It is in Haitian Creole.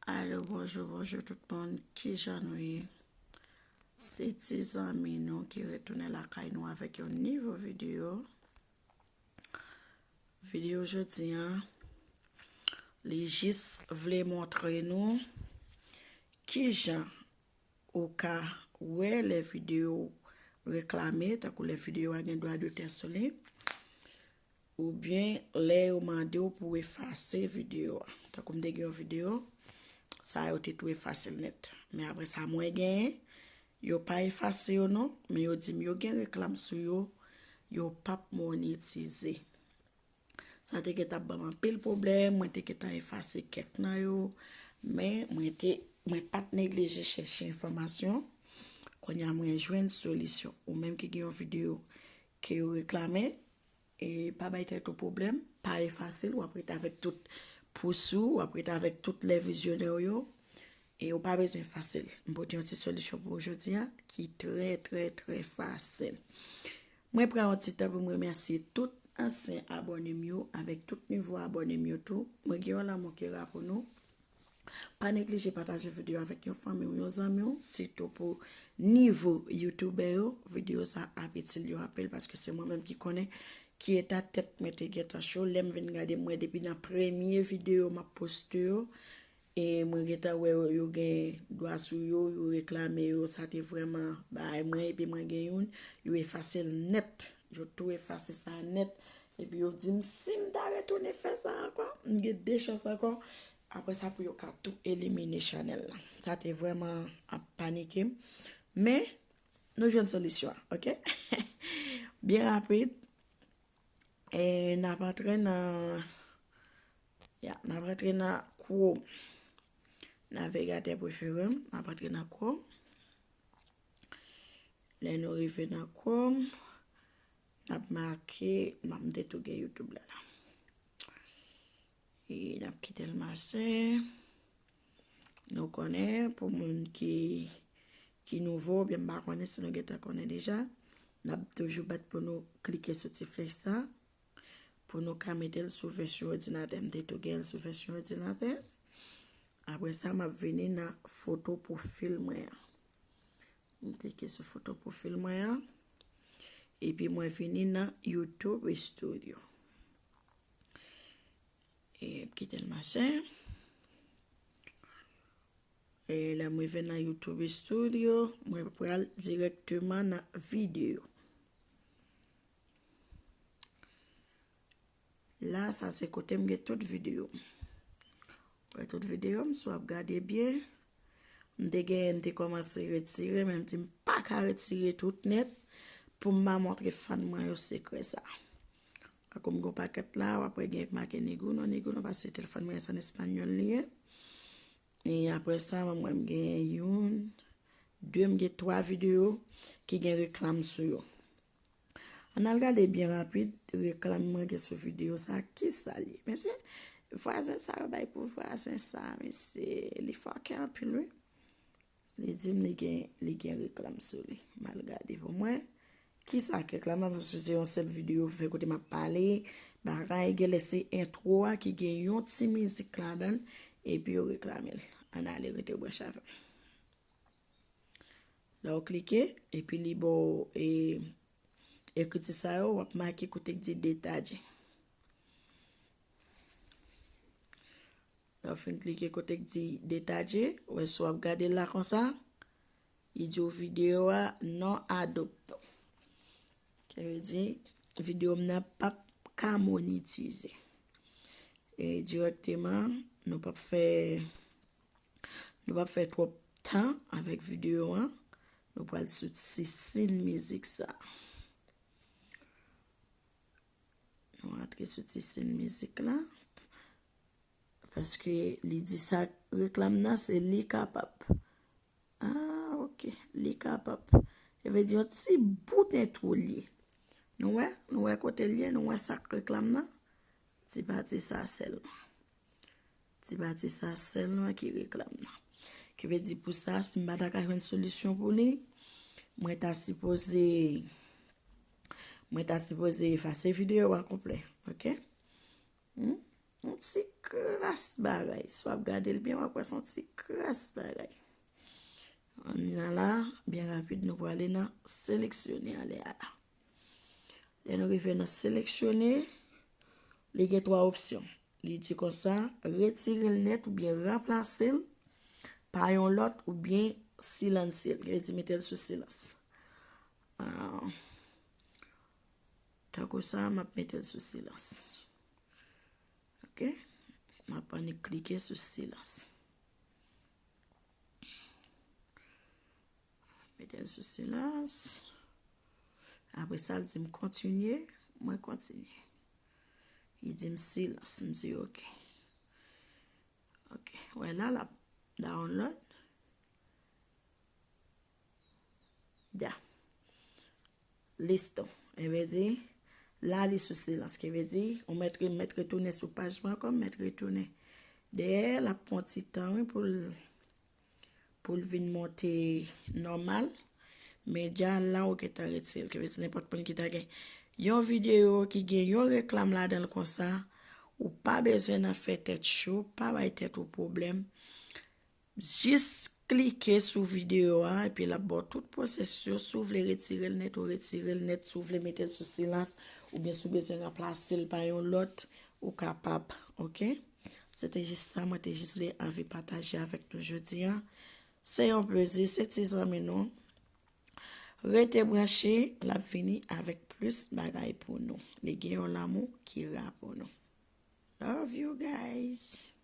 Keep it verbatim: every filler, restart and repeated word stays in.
Alo, bonjou, bonjou tout moun. Kijan nou ye? Se ti zanmi nou ki retounen lakay nou avèk yon nouvo videyo. Videyo jodi a, li jis vle montre nou kijan ou ka wè lè videyo reklame, tankou lè videyo a gen dwa dotè sou li, oubyen lè yo mande w pou w efase videyo a. Tankou m te gen yon videyo, sa yo te tou efase l nèt. Men apre sa, mwen genyen, yo pa efase yo non, men yo di m yo gen reklam sou yo, yo p ap monetize. Sa te gentan ap ban m anpil pwoblèm, mwen te gentan efase kèk nan yo, men mwen te, mwen pa t neglije chèche enfòmasyon. Kounye a mwen jwenn solisyon. Ou menm ki gen yon videyo ke yo reklame, e pa bay tèt ou pwoblèm, pa efase l, w ap ret avèk tout pous ou, w ap ret avèk tout lè vizyonè w yo, e ou pa bezwen efase l. M pote yon ti solisyon pou ou jodi a, ki trè, trè, trè fasil. Mwen pran yon ti tan pou m remèsye tout ansyen abòne m yo, avèk tout nouvo abòne m yo tou. Mwen gen yon lanmou ki ra pou nou. Pa neglije pataje videyo avèk yon fanmi w, yon zanmi w, sitou pou nouvo youtubè yo. Videyo sa ap itil yo anpil paske se mwen menm ki konnen ki eta tèt mwen te gentan cho. Lè m vin gade, m wè depi nan premye videyo m ap poste yo, e mwen gentan wè yo, yo gen dwa sou yo, yo reklame yo, sa te vrèman bagay mwen, epi mwen gen youn, yo efase l nèt. Yo tou efase sa nèt. Epi yo di m, si m ta retounen fè sa ankò, m gen de chans ankò. Apre sa, pou yo ka tou elimine chanèl la. Sa te vrèman ap panike m. Men, nou jwenn solisyon an, oke? Byen rapid, e n ap antre nan, ya, n ap antre nan Chrome. Navigatè prefere m, n ap antre nan Chrome. Lè nou rive nan Chrome, n ap make, m ap, m te tou gen YouTube la, la. E n ap kite l mache. Nou konnen, pou moun ki, ki nouvo, oubyen m pa konnen si nou gentan konnen deja, n ap toujou bat pou nou klike sou ti flèch sa, pou nou ka mete l sou vèsyon òdinatè. M te tou gen l sou vèsyon òdinatè. Apre sa, m ap vini nan foto pwofil mwen an. M klike sou foto pwofil mwen an. Epi mwen vini nan YouTube Studio. E m kite l mache. E lè m rive nan YouTube Studio, mwen pral dirèkteman nan videyo. La, sa se kote m gen tout videyo m. Wè tout videyo m, si w ap gade byen, m te genyen, m te kòmanse retire, men m di m pa ka retire tout nèt pou m pa montre fan mwen yo sekrè sa. Akoz m gen yon pakèt la, w ap wè gen yon k make ninguno, ninguno, paske telefòn mwen se an espanyòl li ye. E apre sa, mwen, mwen, m gen youn, de, m gen twa videyo ki gen reklam sou yo. Ann al gade byen rapid reklam mwen gen sou videyo sa, kisa l ye? Mesye, vwazen sa yo bay pou vwazen sa, mesye, li fòkè anpil, wi. Li di m li gen, li gen reklam sou li. M al gade pou mwen. Kisa k reklam nan? Paske se yon sèl videyo fè kote m ap pale, bagay, genlè se entwo a ki gen yon ti mizik ladan l, epi yo reklame l. Ann ale rete branche avè m. Lè w klike, epi li ba w, e, ekriti sa yo, w ap make kote k di detaye. Lè w fin klike kote k di detaye, ou wè si w ap gade l la konsa, li di w videyo a non adopto. Sa vle di, videyo m nan p ap ka monetize. E dirèkteman, nou p ap fè, nou p ap fè twòp tan avèk videyo an. Nou pral sou ti siy mizik sa. Nou antre sou ti siy mizik la. Paske li di sa reklam nan, se li kapab. Ah, ok. Li kapab. Sa vle di yon ti bout entwo l ye. Nou wè? Nou wè kote l ye? Nou wè sa k reklam nan? Ti pati sa sèlman. Ti pati sa sèlman ki reklam nan. Ki vle di pou sa, si m pa ta ka jwenn solisyon pou li, mwen ta sipoze, mwen ta sipoze efase videyo a konplè. Ok? Hmm? M ti kras bagay. Si w ap gade l byen, w ap wè se yon ti kras bagay. Ann nan la, byen rapid, nou prale nan seleksyone anlè a la. Lè nou rive nan seleksyone, li gen twa opsyon. Li di konsa, retire l nèt oubyen ranplase l pa yon lòt oubyen silanse l. Ki vle di mete l sou silans. Ah, tankou sa, m ap mete l sou silans. Ok? M ap annik klike sou silans. Mete l sou silans. Apre sa, l di m kontinye. Mwen kontinye. Li di m silans. M di ok. Ok. Wè la, l ap download. Ya. Listo. E vle di, la li sou silans. Ki vle di, ou mèt, mèt retounen sou paj mwen ankò, mèt retounen dèyè, l ap pran ti tan, wi, pou l, pou l vin monte nòmal. Men dja la, ou gentan retire l. Ki vle di, nenpòt moun ki ta gen yon videyo ki gen yon reklam ladan l konsa, ou pa bezwen nan fè tèt cho, pa bay tèt ou pwoblèm. Jis klike sou videyo a, epi l ap ba w tout pwosès yo. Si w vle retire l nèt, ou retire l nèt. Si w vle mete l sou silans, oubyen si w bezwen ranplase l pa yon lòt, ou kapab, ok? Se te jis sa, mwen te jis vle anvi pataje avèk nou jodi a. Se yon plezi, se ti zanmi nou. Rete branche, l ap vini avèk plis bagay pou nou. Li gen yon lanmou ki ra pou nou. Love you guys.